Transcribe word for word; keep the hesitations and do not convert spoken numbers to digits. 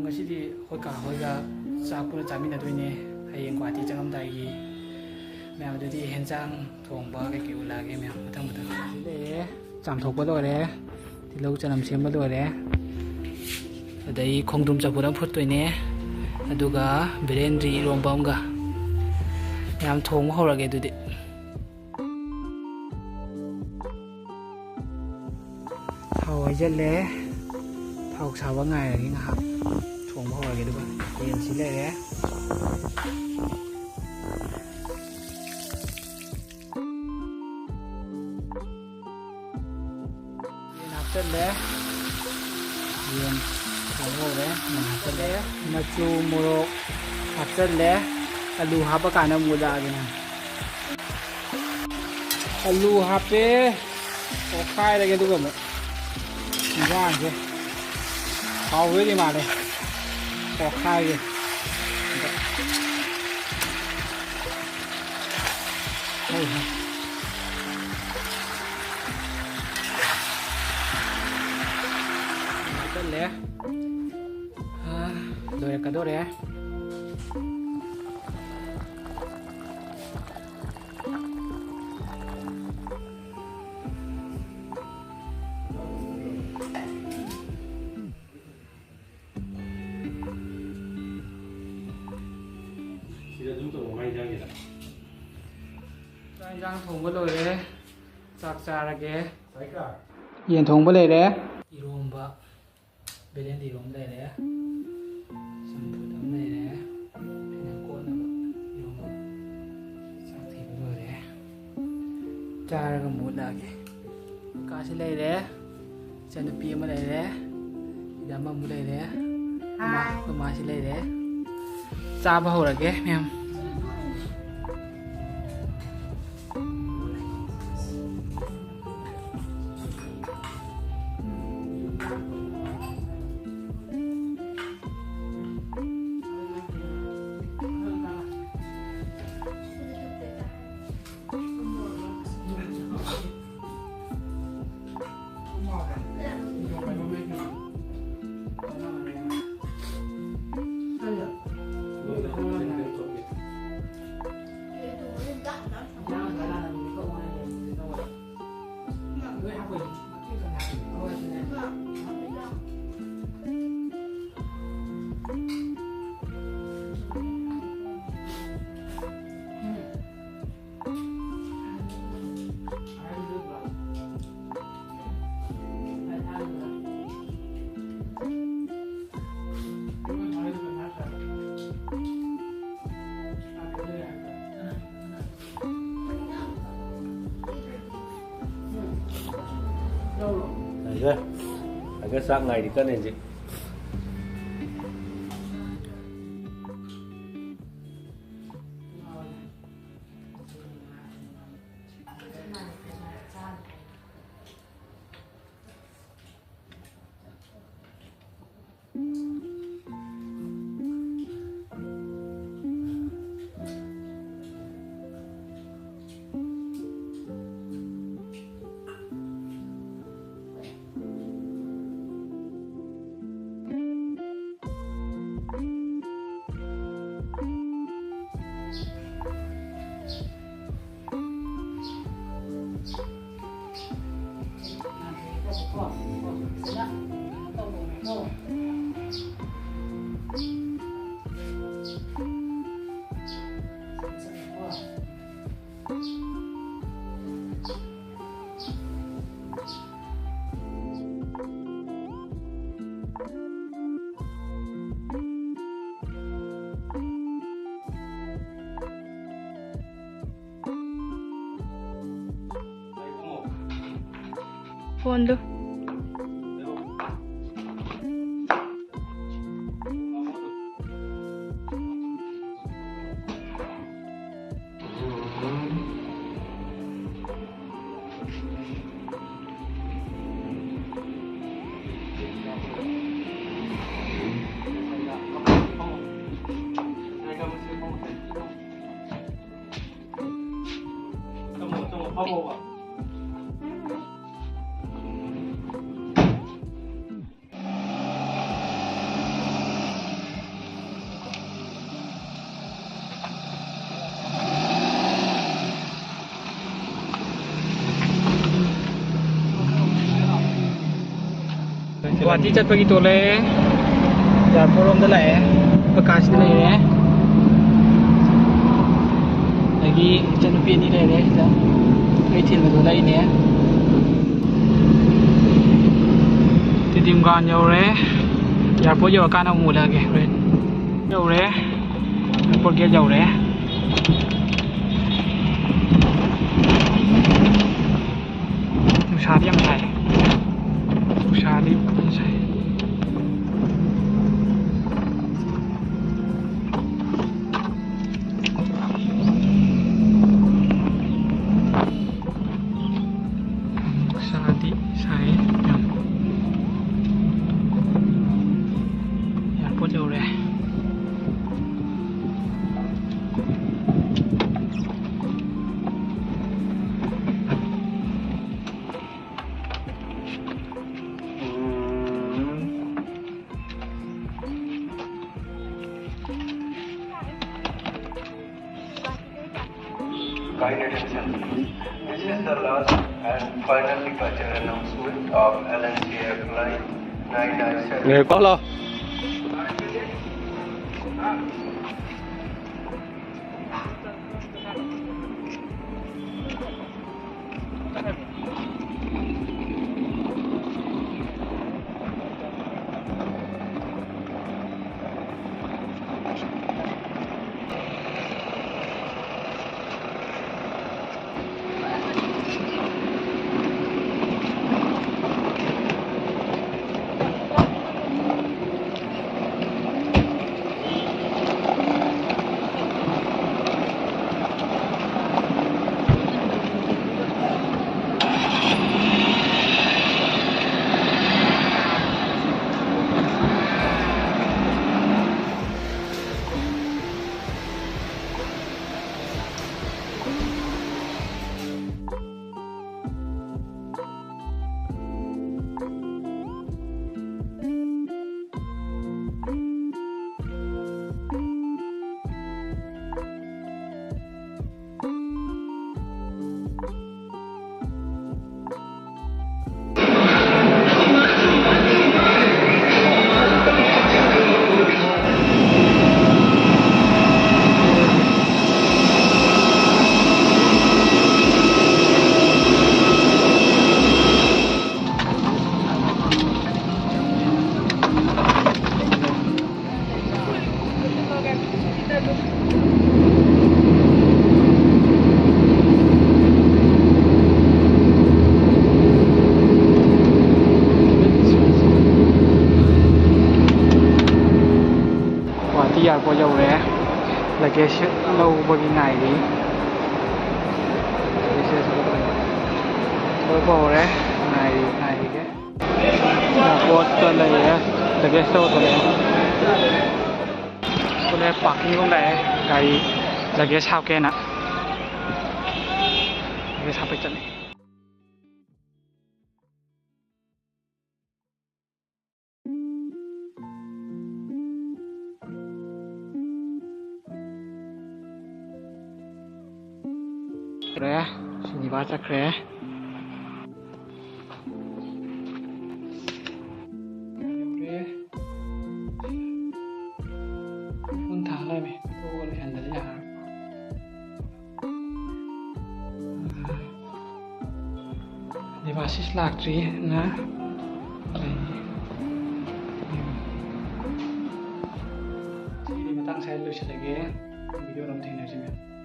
ꯉꯁꯤꯗꯤ ꯑꯩꯈꯣꯏ ꯀꯥ ꯍꯣꯏꯒ ꯆꯥꯛ ꯄꯨꯟꯅ ꯆꯥꯃꯤꯟꯅꯗꯣꯏꯅꯦ, ꯍꯌꯦꯡ ꯒꯨꯍꯥꯇꯤ ꯆꯪꯉꯝꯗꯥꯏꯒꯤ꯫ ꯃꯌꯥꯝ, ꯑꯗꯨꯗꯤ ꯍꯦꯟꯖꯥꯡ ꯊꯣꯡꯕ ꯀꯩꯀꯩ ꯎꯠꯂꯛꯑꯒꯦ ꯃꯌꯥꯝ, ꯃꯊꯪ ꯃꯊꯪ꯫ ꯁꯤ ꯂꯩꯔꯦ, ꯆꯥꯝꯊꯣꯛꯄ ꯂꯣꯏꯔꯦ, ꯇꯤꯜꯍꯧ ꯆꯅꯝ ꯁꯦꯝꯕ ꯂꯣꯏꯔꯦ, ꯑꯗꯩ ꯈꯣꯡꯗ꯭ꯔꯨꯝ ꯆꯝꯐꯨꯠ ꯑꯃ ꯐꯨꯠꯇꯣꯏꯅꯦ, ꯑꯗꯨꯒ ꯕꯦꯂꯦꯟꯗ꯭ꯔꯤ ꯏꯔꯣꯝꯕ ꯑꯃꯒ꯫ ꯃꯌꯥꯝ, ꯊꯣꯡꯕ ꯍꯧꯔꯒꯦ ꯑꯗꯨꯗꯤ꯫ ꯊꯥꯎ ꯍꯩꯖꯤꯜꯂꯦ꯫ ꯊꯥꯎ ꯁꯥꯕ ꯉꯥꯏꯔꯒꯦ ꯉꯥꯏꯍꯥꯛ꯫ ꯊꯣꯡꯕ ꯍꯧꯔꯒꯦ ꯑꯗꯨꯒ꯫ ꯌꯦꯟꯁꯤ ꯂꯩꯔꯦ꯫ ꯌꯦꯟ ꯍꯥꯞꯆꯤꯜꯂꯦ꯫ ꯌꯦꯟ ꯊꯣꯡꯕ ꯍꯧꯔꯦ꯫ ꯌꯦꯟ ꯍꯥꯞꯆꯤꯜꯂꯦ꯫ ꯃꯆꯨ, ꯃꯣꯔꯣꯛ ꯍꯥꯞꯆꯤꯜꯂꯦ꯫ ꯑꯂꯨ ꯍꯥꯞꯄ ꯀꯥꯟꯗ ꯑꯃꯨꯛ ꯎꯠꯂꯛꯑꯒꯦ ꯅꯪ꯫ ꯑꯂꯨ ꯍꯥꯞꯄꯦ꯫ ꯑꯣꯠꯈꯥꯏꯔꯒꯦ ꯑꯗꯨꯒ ꯑꯃꯨꯛ ꯏꯟꯖꯥꯡꯁꯦ ꯍꯥꯎꯗꯣꯏꯗꯤ ꯃꯥꯜꯂꯦ꯫ ꯑꯣꯠꯈꯥꯏꯒꯦ꯫ ꯍꯣꯏ, ꯍꯣꯏ꯫ ꯍꯥꯞꯆꯜꯂꯦ꯫ ꯑꯥ, ꯂꯣꯏꯔꯛꯀꯗꯣꯔꯦ꯫ ꯁꯤꯗ ꯑꯗꯨꯝ ꯇꯧꯔꯣ, ꯃꯥꯏ ꯏꯟꯖꯥꯡꯒꯤꯗ꯫ ꯆꯥꯛ ꯏꯟꯖꯥꯡ ꯊꯣꯡꯕ ꯂꯣꯏꯔꯦ꯫ ꯆꯥꯛ ꯆꯥꯔꯒꯦ꯫ ꯌꯦꯟ ꯊꯣꯡꯕ ꯂꯩꯔꯦ꯫ ꯏꯔꯣꯝꯕ, ꯕꯦꯂꯦꯟꯗ꯭ꯔꯤ ꯏꯔꯣꯝꯕ ꯂꯩꯔꯦ꯫ ꯆꯝꯐꯨꯠ ꯑꯃ ꯂꯩꯔꯦ꯫ ꯑꯩꯅ ꯀꯣꯠꯅꯕ ꯏꯔꯣꯝꯕ꯫ ꯆꯥꯛ ꯊꯤꯕ ꯂꯣꯏꯔꯦ꯫ ꯆꯥꯔꯒ ꯑꯃꯨꯛ ꯎꯠꯂꯛꯑꯒꯦ꯫ ꯀꯥꯁꯤ ꯂꯩꯔꯦ꯫ ꯏꯆꯟꯅꯨꯄꯤ ꯑꯃ ꯂꯩꯔꯦ꯫ ꯁꯤꯗ ꯑꯃꯃꯨꯛ ꯂꯩꯔꯦ꯫ ꯑꯩꯈꯣꯏ ꯃꯥ-, ꯍꯥꯏ꯫ ꯑꯩꯈꯣꯏ ꯃꯥꯁꯤ ꯂꯩꯔꯦ꯫ ꯆꯥꯕ ꯍꯧꯔꯒꯦ ꯃꯌꯥꯝ꯫ ꯆꯥꯛ ꯉꯥꯏꯔꯤ ꯀꯟꯅ ꯍꯧꯖꯤꯛ꯫ ꯐꯣꯟꯗꯨ꯫ ꯒꯨꯍꯥꯇꯤ ꯆꯠꯄꯒꯤ ꯇꯣꯜꯂꯦ꯫ ꯑꯦꯌꯥꯔꯄꯣꯔꯠ ꯂꯣꯝꯗ ꯂꯥꯛꯑꯦ꯫ ꯄ꯭ꯔꯀꯥꯁꯇꯤ ꯂꯩꯔꯦ꯫ ꯑꯗꯒꯤ ꯏꯆꯟꯅꯨꯄꯤ ꯑꯅꯤ ꯂꯩꯔꯦ ꯁꯤꯗ꯫ ꯑꯩ ꯊꯤꯟꯕꯗꯣ ꯂꯩꯅꯦ꯫ ꯇꯤꯗꯤꯝꯒꯥꯟ ꯌꯧꯔꯦ꯫ ꯑꯦꯌꯥꯔꯄꯣꯔꯠ ꯌꯧꯔꯀꯥꯟꯗ ꯑꯃꯨꯛ ꯎꯠꯂꯛꯑꯒꯦ ꯍꯣꯔꯦꯟ꯫ ꯌꯧꯔꯦ꯫ ꯑꯦꯌꯥꯔꯄꯣꯔꯠ ꯒꯦꯠ ꯌꯧꯔꯦ꯫ ꯅꯨꯡꯁꯥꯗꯤ ꯌꯥꯝ ꯁꯥꯏ꯫ ꯅꯨꯡꯁꯥꯗꯤ ꯐꯖꯅ ꯁꯥꯏ꯫ ꯅꯨꯡꯁꯥꯗꯤ ꯁꯥꯏ ꯌꯥꯝ꯫ ꯑꯦꯌꯥꯔꯄꯣꯔꯠ ꯌꯧꯔꯦ꯫ Kind attention, please. This is the last and final departure announcement of L N C Airline nine nine seven. Eh, Paulo. Airport ꯌꯧꯔꯦ꯫ ꯂꯒꯦꯖ ꯂꯧꯕꯒꯤ ꯉꯥꯏꯔꯤ꯫ ꯂꯒꯦꯖ ꯂꯧꯕ ꯍꯧꯔꯦ꯫ ꯉꯥꯏꯔꯤ, ꯉꯥꯏꯔꯤꯒꯦ꯫ ꯑꯦꯌꯥꯔꯄꯣꯔꯠꯇ ꯂꯩꯔꯦ꯫ ꯂꯒꯦꯖ ꯂꯧꯕ ꯊꯣꯛꯂꯛꯑꯦ꯫ ꯊꯣꯛꯂꯛꯑꯦ, ꯄꯥꯔꯀꯤꯡ ꯂꯣꯝ ꯂꯥꯛꯑꯦ꯫ ꯒꯥꯔꯤ ꯂꯒꯦꯖ ꯍꯥꯞꯀꯦꯅ꯫ ꯂꯒꯦꯖ ꯍꯥꯞꯄꯩ ꯆꯠꯂꯤ꯫ ꯆꯠꯈ꯭ꯔꯦ꯫ ꯁꯤꯅꯤꯕꯥ ꯆꯠꯈ꯭ꯔꯦ꯫ ꯌꯧꯔꯦ꯫ ꯐꯣꯟ ꯊꯥ ꯂꯩꯔꯝꯃꯦ꯫ ꯐꯣꯇꯣꯒ ꯂꯩꯍꯟꯗꯗꯤ ꯌꯥꯔꯔꯣꯏ꯫ ꯗꯦꯕꯥꯁꯤꯁ ꯂꯥꯛꯇ꯭ꯔꯤꯅ ꯂꯩ꯫ ꯁꯤꯒꯤꯗꯤ ꯃꯇꯥꯡ ꯁ꯭ꯋꯥꯏꯗ ꯂꯣꯏꯁꯤꯜꯂꯒꯦ꯫ ꯚꯤꯗꯤꯑꯣꯗ ꯑꯃꯨꯛ ꯊꯦꯡꯅꯔꯁꯤ, ꯃꯌꯥꯝ꯫